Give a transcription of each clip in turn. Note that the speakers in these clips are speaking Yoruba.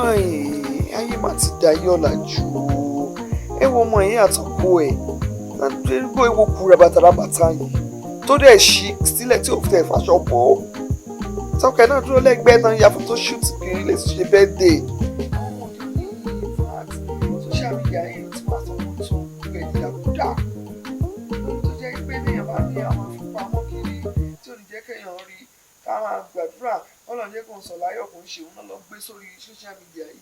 Ayé má ti dayé ọ̀làjú o. Ẹ wo ọmọ yìí àtọkọ ẹ̀ gbogbo ewo kú rabatarabata yìí tó dẹ̀ ṣí sílẹ̀ tí ò tẹ̀ fàṣọ bò ó. Tọkọ ẹ̀ náà dúró lẹ́gbẹ̀ẹ́ náà, ya photo shoot kiri lè ṣe birthday. Àwọn ọmọdé ní, in fact, social media yìí ló ti wá sọ wọn tó gbẹ dídàkudà lórí, tó jẹ́ pé téèyàn bá ní àwọn àfipamọ́ kiri tí ò ní jẹ́ kéèyàn rí, ká máa gbàdúrà Ọlọ́run jẹ́ kó ń sọ láyọ̀, kó ń ṣe òun náà lọ gbé sórí social media yìí.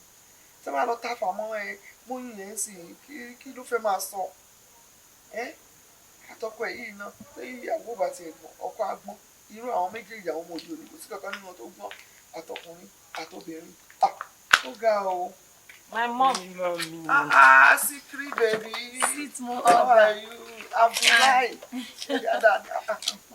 Tí wọ́n bá lọ tàfà mọ́ ẹ mọ́yìn yẹn sì, kí ló fẹ́ máa sọ ẹ́ àtọkọ ẹ̀ yìí náà? Lẹ́yìn ìyàwó bá tiẹ̀ gbọ́n, ọkọ á gbọ́n. Irú àwọn méjèèjì, àwọn ọmọ òde òní, kò sí kankan nínú wọn tó gbọ́n, àtọkùnrin àtobìnrin. Ah, ó ga o. My mom. Ah ah, Sikri baby. Sit more. How are you? Abdullahi.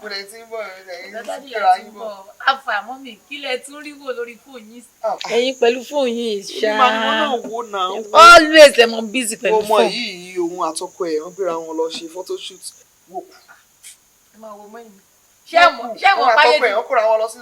Mo lè ti ń bọ̀ ẹ̀yìn kíra yín bọ̀. Afa mummy, kí lẹ tún rí wò lórí fóònù yín? Ẹ̀yin pẹ̀lú fóònù yín ṣá. Èmi máa ní wọn náà wò náà. Always ẹ mọ busy pẹ̀lú Ọmọ fóònù. yìí, òun àtọkọ ẹ̀, wọ́n gbéra wọn lọ ṣe photoshoot. Wò kù. Ẹ máa wo mọ́yìn. Ṣé mo Òun páyé àtọkọ ẹ̀, wọ́n kóra wọn lọ sí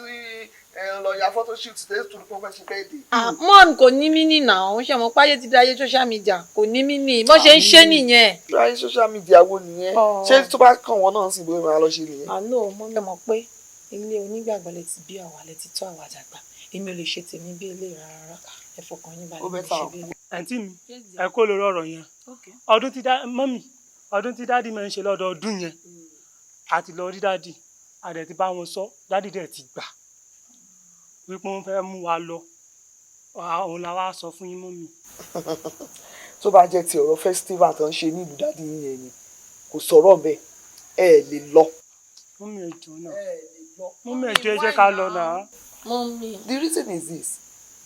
ẹ lọ ya photoshoot tẹ́lẹ̀ tó ní kó fẹ́ ṣe birthday. Ah, mom, kò ní mí nì náà. Ṣé mo páyé ti di ayé social media? Kò ní mí nì. Bọ́n ṣe ń ṣe nìyẹn. Ayé social media wo nìyẹn? Ṣé tó bá kàn wọ́n náà sì bóyá máa lọ ṣe nìyẹn? Àánú mummy, mọ̀ pé ilé onígbàgbọ́ lẹ ti bí àwa, lẹ ti tọ́ àwa dàgbà. Èmi ò lè ṣe tèmi bí ilé rárá. Ẹ fọkàn yín balẹ̀, Ó mi ò better ṣe o. bí ilé. Àǹtí mi, ẹ kó lórí ọ̀rọ̀ yẹn. Ọdún tí mummy, ọdún tí daddy máa ń ṣe lọ́dọọdún yẹn, a ti lọ rí daddy, a dẹ̀ ti bá wọn sọ. Daddy dẹ̀ ti gbà wípé wọ́n fẹ́ mú wa lọ. Òun la wá sọ fún yín, mummy. Tó bá jẹ́ ti ọ̀rọ̀ festival tó ń ṣe nílùú daddy yín yẹn ni, kò sọ̀rọ̀ mbẹ́, ẹ lè lọ. Mummy, ẹ jọ̀ọ́ náà. Mummy, ẹ jọ̀ọ́, ẹ jẹ́ ká lọ náà. Mummy. The reason is this: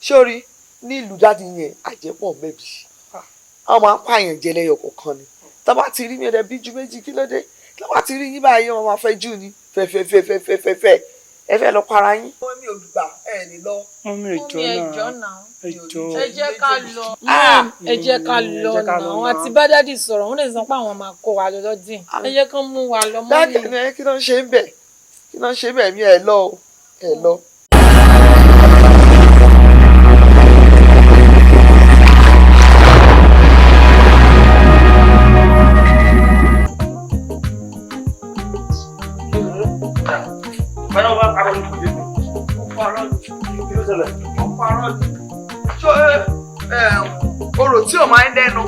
sórí nílùú daddy yẹn, àjẹpọ̀ mẹ́bi, àwọn máa ń pààyàn jẹ lẹ́yọ kọ̀ọ̀kan ni. Tá bá ti rí mi ẹ̀dẹ̀ bí ju méjì, kí ló dé? Tá bá ti rí yín báyìí, wọn máa fẹ́ jù ní fẹ́fẹ́fẹ́fẹ́fẹ́, ẹ fẹ́ lọ para yín. Wọ́n mi ò gbà, ẹ lè lọ. Mummy, ẹ Mummy, ẹ jọ̀ọ́ jọ̀ọ́ náà. náà. Ẹ jọ̀ọ́. Ẹ jẹ́ ká lọ. Ah! Ẹ jẹ́ ká Ẹ lọ jẹ́ ká lọ náà. náà. Àti bá daddy sọ̀rọ̀, wọ́n lè sọ pé àwọn máa kó wa lọ lọ́dún. Ẹ jẹ́ kán mú wa lọ, mummy. Daddy ẹ, kí ló ń ṣe ń bẹ̀? Kí ló ń ṣe ń bẹ̀? Mí ẹ lọ o, ẹ lọ. Báyọ̀ bá parọ́ ní kò yé mi. Ó parọ́ ni. Kí ló ṣẹlẹ̀? Ó parọ́ ni. Ṣó ẹ orò tí ò máa ń dẹnu,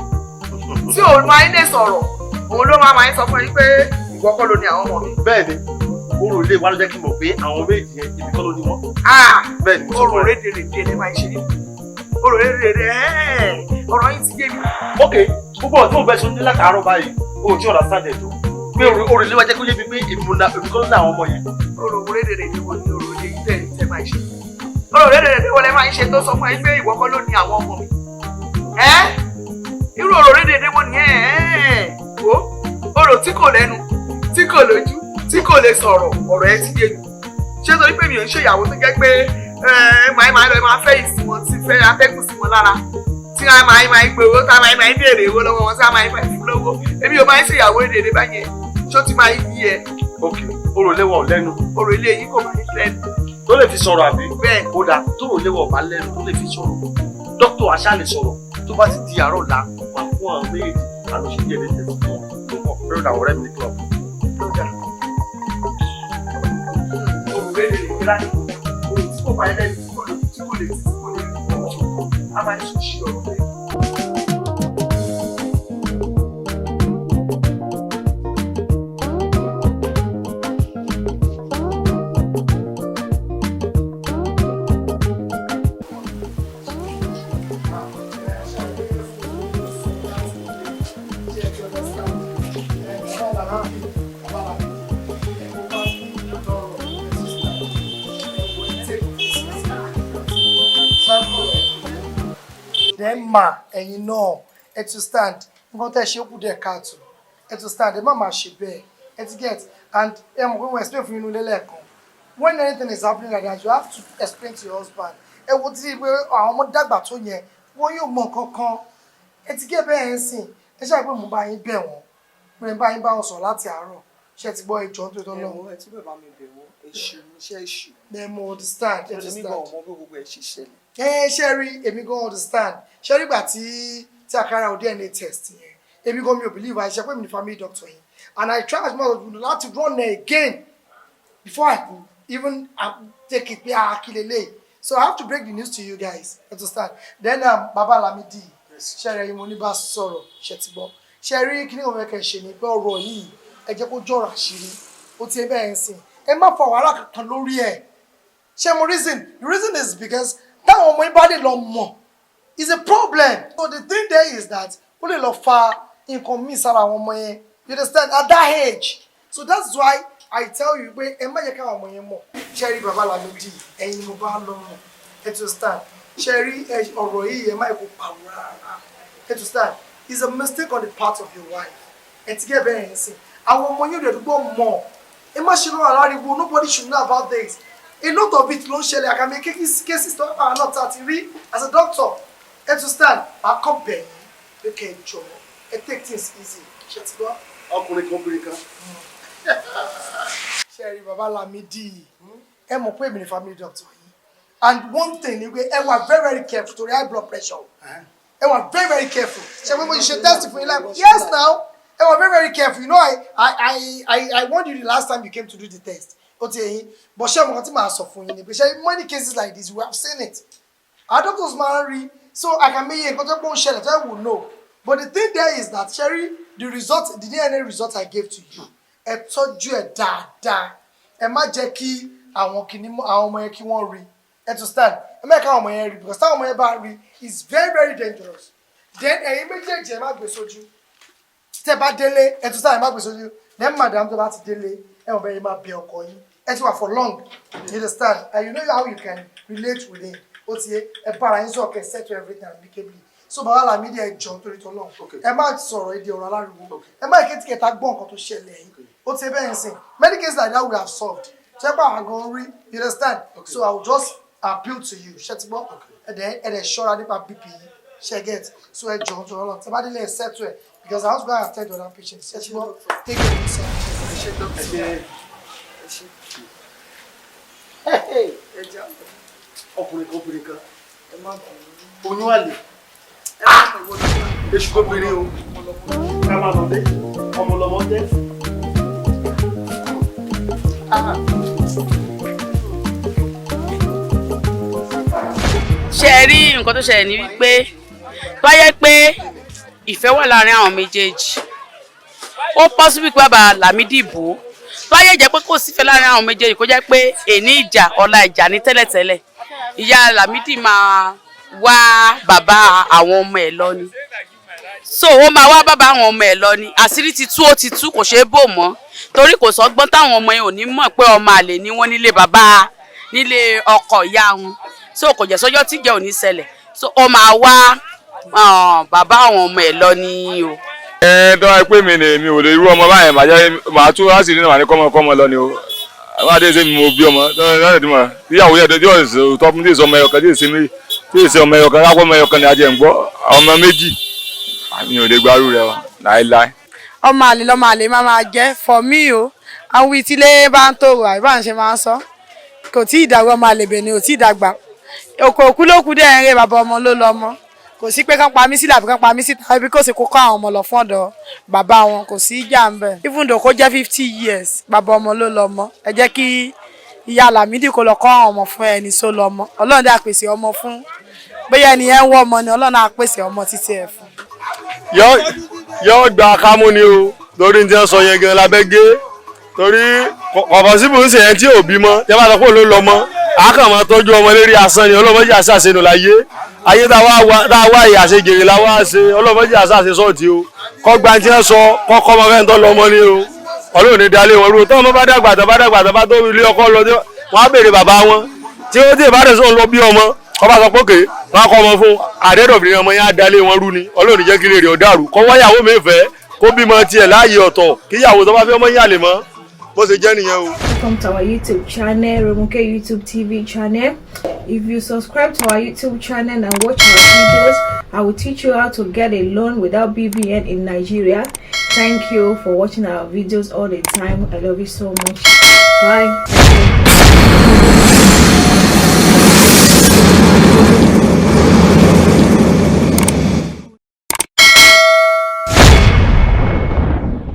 tí ò máa ń lè sọ̀rọ̀, òun ló máa ń sọ fún yín pé ìwọ kọ́ ló ní àwọn ọmọ mi? Bẹ́ẹ̀ ni, orò ilé wa ló jẹ́ kí n mọ̀ pé àwọn méjì yẹn, ibi kọ́ ló ní wọ́n. Ah! Bẹ́ẹ̀ ni mo sọ Orò fún ẹ. rédèrèdè lè máa ń ṣe nínú orò rédèrèdè. Ọ̀rọ̀ yín ti yé mi. Ok, púpọ̀ tí mo bẹ́ sọ ní látàárọ̀ báyìí, o ò tí ọ̀rọ̀ sáà dẹ̀ tó. Pé orò ilé wa jẹ́ kó yé mi pé èmi kọ́ ló ní àwọn ọmọ yẹn. Orò rédèrèdè wo ni orò ilé yìí tẹ̀ tẹ̀ máa ń ṣe? Orò rédèrèdè wo lẹ máa ń ṣe tó sọ fún yín pé ìwọ kọ́ ló ní àwọn ọmọ mi? Ẹ́, irú orò rédèrèdè wo ni? Ẹ́ wo orò tí kò lẹ́nu, tí kò lójú, tí kò lè sọ̀rọ̀. Ọ̀rọ̀ ẹ ti yé mi. Ṣé torí pé mi ò ń ṣèyàwó tó jẹ́ pé ẹ máa máa lọ máa fẹ́ ìsìn wọn, tí fẹ́ atẹ́gùn sí wọn lára, tí a máa máa gbé owó, tá a máa máa béèrè owó lọ́wọ́ wọn, tí a máa máa fún lówó? Èmi ò máa ń ṣèyàwó rédèrèdè báyẹn. Ṣó ti máa yí ẹ? Ok, orò ilé wa ò lẹ́nu. Orò ilé yín kò máa ń lẹ́nu. Tó lè fi sọ̀rọ̀, àbí? Bẹ́ẹ̀. Ó dáa, tó rò ilé wa ò bá lẹ́nu tó lè fi sọ̀rọ̀, dókítà àṣà lè sọ̀rọ̀. Tó bá ti di àárọ̀ la, wà fún àwọn méjèèjì àlọ́ ṣe díẹ̀ lẹ́sẹ̀ fún wọn. Mo kàn fẹ́ràn àwọn ọ̀rẹ́ mi ní club. Ló dà. Orò rédèrèdè láti orò tí kò máa ń lẹ́nu, tí kò lójú, tí kò lè tí kò lè rí ọ̀rọ̀, a máa ń ṣe ọ̀rọ̀ bẹ́ẹ̀. Then ma, ẹ̀yin náà, ẹ to stand. Nǹkan tẹ́ ṣe kù díẹ̀ káàtó. Ẹ to stand, ẹ má máa ṣe bẹ́ẹ̀. Ẹ ti get and ẹ mọ̀ pé wọ́n explain fún inú ilé lẹ́ẹ̀kan. When anything is happening like that, you have to explain to your husband. Ẹ wo títí pé àwọn ọmọ dàgbà tó yẹn, wọ́n yóò mọ nǹkan kan. Ẹ ti get bẹ́ẹ̀ ń sìn. Ẹ ṣáà pé mo bá yín bẹ̀ wọ́n, mo lè bá yín bá wọn sọ̀rọ̀ láti àárọ̀. Ṣé ẹ ti gbọ́? Ìjọ tó tọ́ Ẹ lọ́wọ́. wo, ẹ túbọ̀ bá mi bẹ̀ wọ́n. Èṣù ní iṣẹ́ èṣù. Ẹ mo understand, ẹ Èmi understand. gan ò mọ bí gbogbo ẹ̀ ṣe ṣẹlẹ̀. Ẹ ṣe rí, èmi gan understand. Ṣe rí ìgbà tí a carry out DNA test yẹn, èmi gan mi ò believe. I ṣe pé mi ni family doctor yẹn, and I try as much as possible láti run it again before I could even take it pé ah, kí lélẹ̀. So I have to break the news to you guys, understand? Then Baba Lamidi, ṣe rẹ̀ yìí, mo ní bá sọ̀rọ̀, ṣe ti gbọ́? Ṣe rí kí ni òun fẹ́ kẹ́ ṣe ni pé ọ̀rọ̀ yìí, ẹ jẹ́ kó jọ̀rọ̀ àṣírí. Ó ti ẹ bẹ́ẹ̀ ń sìn, ẹ má fa wàhálà kankan lórí ẹ̀. Ṣé mo reason? The reason is because táwọn ọmọ yín bá lè lọ mọ̀ is a problem. So the thing there is that ó lè lọ fa nǹkan míì sára àwọn ọmọ yẹn, you understand, at that age. So that's why I tell you pé ẹ má jẹ́ káwọn ọmọ yẹn mọ̀. Ṣe rí, Bàbá Lamidi, ẹ̀yin ni mo bá lọ́rùn, ẹ tó stand. Ṣe rí ọ̀rọ̀ yìí, ẹ má yẹ kó pariwo rárá, ẹ tó stand. It's a mistake on the part of your wife. Ẹ ti gẹ́ bẹ́ẹ̀ yẹn sìn, àwọn ọmọ yóò dẹ̀ dúgbò mọ̀. Ẹ má ṣe lọ́rọ̀ aláriwo. Nobody should know about this. A lot of it ló ń ṣẹlẹ̀. Àkàmì cases tó wà náà tá a ti rí as a doctor, ẹ tó stand. Akọ bẹ̀yìn pé kẹ́ ẹ jọ̀ọ́, ẹ take things easy. Ṣe ti gbọ́? Ọkùnrin kan, obìnrin kan. Ṣe rí, Bàbá Lamidi, ẹ mọ̀ pé èmi ni family doctor yìí, and one thing ni pé ẹ wà very very careful torí high blood pressure. Ẹ wà very very careful. Ṣe pé mo ṣe test fún yín láì? Yes, now ẹ wà very very careful. You know, I warned you the last time you came to do the test. Ó ti ẹ̀yin, but ṣé mo kàn tí màá sọ fún yín ni pé ṣe many cases like this, we have seen it, our doctors máa ń rí. So I can make nǹkan tó pọ̀ ń ṣẹlẹ̀ tó ẹ wò know. But the thing there is that, ṣe rí the result, the DNA result I gave to you, ẹ tọ́jú ẹ dáadáa. Ẹ má jẹ́ kí àwọn kìíní, àwọn ọmọ yẹn kí wọ́n rí. Ẹ to stand, ẹ má jẹ́ káwọn ọmọ yẹn rí, because táwọn ọmọ yẹn bá rí, it's very very dangerous. Then ẹ̀yin méjèèjì, ẹ má gbé sójú. Tẹ́ bá délé, ẹ tún sáà, ẹ má gbé sójú. Then madam, tó bá ti délé, ẹ mọ̀ bẹ́ẹ̀, yẹn máa bẹ ọkọ yín. Ẹ ti wà for long, you understand, and you know how you can relate with him. Ó ti yé, ẹ bára yín sọ̀rọ̀, kẹ́ settle everything amicably. So Bàbá Lamidi, ẹ jọ̀ọ́, nítorí tọ́lọ́run, ẹ má sọ̀rọ̀ èdè ọ̀rọ̀ aláriwo. Ẹ má ìké tí kẹta gbọ́ nǹkan tó ṣẹlẹ̀ yìí. Ó ti bẹ́ẹ̀ ń sìn, many cases like that we have solved, ṣé pé àwọn gan rí, you understand? So I will just appeal to you. Ṣé ti gbọ́? Ẹ dẹ̀ ṣọ́ra nípa BP yìí. Ṣe get? So ẹ jọ̀ọ́, nítorí Ọlọ́run, tẹ́ bá délé, ẹ settle ẹ, because I want to go and attend to other patients. Ṣé ti gbọ́? Take care of yourself. Ẹ ṣe, dókítà. Ẹ Ẹ ṣe. ṣe. Ẹ jẹ́ Ọkùnrin kan, obìnrin kan. Ẹ má bínú. Oyún àlè. Ẹ má bínú, ìwọ ló Èṣù lóbìnrin o. Ká máa lọ dé ọmọ lọmọ jẹ. Ṣe ẹ rí nǹkan tó ṣẹlẹ̀ ní wípé tó bá yẹ pé ìfẹ́ wà láàrin àwọn méjèèjì, ó possible pé bàbá Lámídì bò ó. Tó bá yẹ jẹ́ pé kò sífẹ́ láàrin àwọn méjèèjì, kó jẹ́ pé èní ìjà, ọ̀la ìjà ní tẹ́lẹ̀tẹ́lẹ̀, ìyá Lámídì máa wá bàbá àwọn ọmọ ẹ̀ lọ ni. So ó máa wá bàbá àwọn ọmọ ẹ̀ lọ ni. Àṣírí ti tú, ó ti tú, kò ṣeé bò mọ́, torí kò sọ́gbọ́n táwọn ọmọ yẹn ò ní mọ̀ pé ọmọ àlè ni wọ́n nílé bàbá, nílé ọkọ ìyá wọn. So kò jẹ́ sọ́jọ́ tíjẹ́ ò ní ṣẹlẹ̀. So ó máa wá bàbá àwọn ọmọ ẹ̀ lọ ni o. Ẹ tọ́ ẹ pé mi ni mi ò lè irú ọmọ báyẹn, màá jẹ́ màá tún láti nínú màá ní kọ́mọ kọ́mọ lọ ni o. Àwọn adé ṣe mi mo bí ọmọ lọ́dọ̀ tí mo ìyàwó yẹn tí yóò tọ́ fún tí èso ọmọ ẹyọkan, tí èsì méjì, tí èsì ọmọ ẹyọkan, lápò ọmọ ẹyọkan ni a jẹ́ ń gbọ́ ọmọ méjì, mi ò lè gbarú rẹ o láéláé. Ọmọ àlè lọmọ àlè máa jẹ́ for me o. Àwọn ìtílé bá ń tòrò àìbá ń ṣe máa ń sọ, kò tí ì dàgbà. Ọmọ àlè bẹ̀ ni ò tí ì dàgbà. Òkò òkú ló kú dẹ́ ẹ̀rẹ́, bàbá ọmọ ló lọ ọmọ. Kò sí pé kán pa mí sílẹ̀ àbí kán pa mí síta, ibi kò sí kó kọ́ àwọn ọmọ lọ fún ọ̀dọ̀ bàbá wọn, kò sí ìjà ń bẹ̀. Even though kó jẹ́ 50 years, bàbá ọmọ ló lọ ọmọ. Ẹ jẹ́ kí ìyá Lámídì kó lọ kọ́ àwọn ọmọ fún ẹni só lọ ọmọ. Ọlọ́run dá pèsè ọmọ fún, bóyá ẹni yẹn ń wọ́ ọmọ ni, Ọlọ́run á pèsè ọmọ títí ẹ̀ fún. Yọ gba kámú ni o, torí ní tí wọ́n sọ yẹn gan lábẹ́ gé, torí kọ̀ọ̀kan síbò ń sèyẹn tí ò bímọ, tí a bá sọ pé òun ló lọ mọ́, a kàn máa tọ́jú ọmọ lérí asán ni. Ọlọ́mọdé àṣàṣe nù láyé ayé tá a wá yìí, àṣejèrè la wá ṣe. Ọlọ́mọdé àṣàṣe sọ́ọ̀tì o. Kọ́gba tí wọ́n sọ kọ́kọ́ ọmọ fẹ́ẹ́ tọ́ lọ́mọ ni o. Ọlọ́run ní dalé wọn rú. Tọ́ ọmọ bá dàgbà, tó bá dàgbà, tó bá tó ilé ọkọ lọ, wọ́n á béèrè bàbá wọn. Tí ó tí ìbá rẹ̀ sọ̀rọ̀ lọ bí ọmọ, ọba sọ pé òkè wọn á kọ́ ọmọ fún àdẹ́dọ̀bìnrin, ọmọ yẹn á dalé wọn rú ni. Ọlọ́run jẹ́ kí lè rí ọ dàrú. Kọ́ wáyàwó mi fẹ́ kó bímọ tiẹ̀ láàyè ọ̀tọ̀, kíyàwó tó bá fẹ́ ọmọ yàlè mọ́, bó ṣe jẹ́ nìyẹn o. Welcome to our YouTube channel, Romoke YouTube TV channel. If you subscribe to our YouTube channel and watch our videos, I will teach you how to get a loan without BVN in Nigeria. Thank you for watching our videos all the time. I love you so much. Bye.